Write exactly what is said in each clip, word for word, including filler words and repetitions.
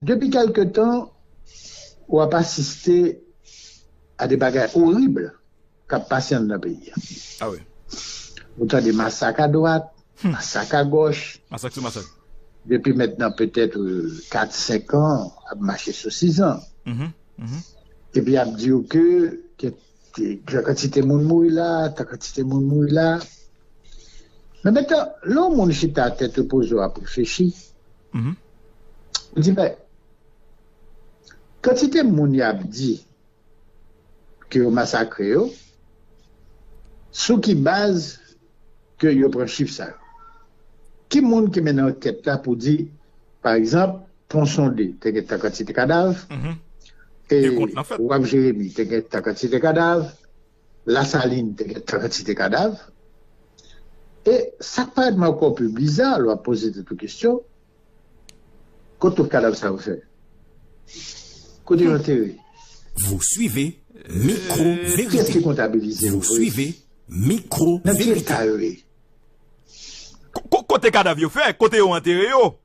Depi kèlke tan, w ap asiste a de bagay orib k ap pase anndan peyi a. Ah wi. Ou tande masak adwat, masak agòch. Masak sou masak. Depi mentnan petèt kat, senk an, ap mache sou sis an. Mhm, mhm. Epi ap di w ke ke tan kantite moun mouri la, tan kantite moun mouri la. Men mentnan, lè yon moun chita tèt repoze w ap reflechi, Mhm. ou di, men, kantite moun y ap di ke yo masakre yo, sou ki baz ke yo pran chif sa yo? Ki moun ki mennen ankèt la pou di, pa egzanp, Pon Sonde te gen tan kantite kadav, Mhm. e Dekont lan fèt. Wap Jeremi te gen tan kantite kadav, Lasalin te gen tan kantite kadav. E sa k parèt mwen ankò pi biza, lè w ap poze tèt ou kesyon, kote tout kadav sa yo fè? Kote yo antere? Vous suivez Micro Kiyès ki Vérité. kontabilize yo Vous vre? Suivez Micro Nan ki Vérité. eta yo ye? Ko- ko- Kote kadav yo fè? Kote yo antere yo?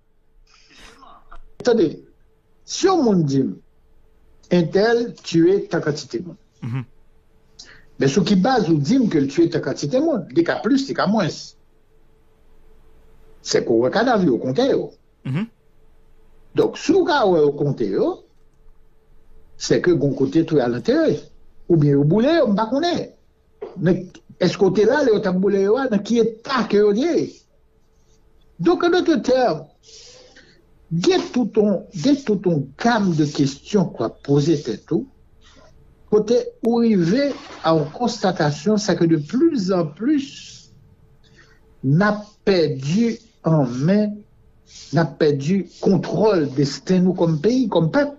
Tande, si yon moun di m, entèl tiye tan kantite moun, Mhm. men sou ki baz ou di m ke l tiye tan kantite moun? Li ka plis, li ka mwens. Se ke w wè kadav yo, w konte yo. Mhm. Donk, si w ka wè yo konte yo, se ke gon kote tou y al antere. Oubyen yo boule yo, m pa konnen. Men èske w te la lè yo t ap boule yo a? Nan ki eta ke yo te ye? Donk, an dòt tèm, gen tout yon, gen tout yon gam de kesyon k w ap poze tèt ou, kote ou rive a yon konstatasyon, se ke de plus en plus, n ap pèdi an men, n ap pèdi kontwòl desten nou kòm peyi, kòm pèp.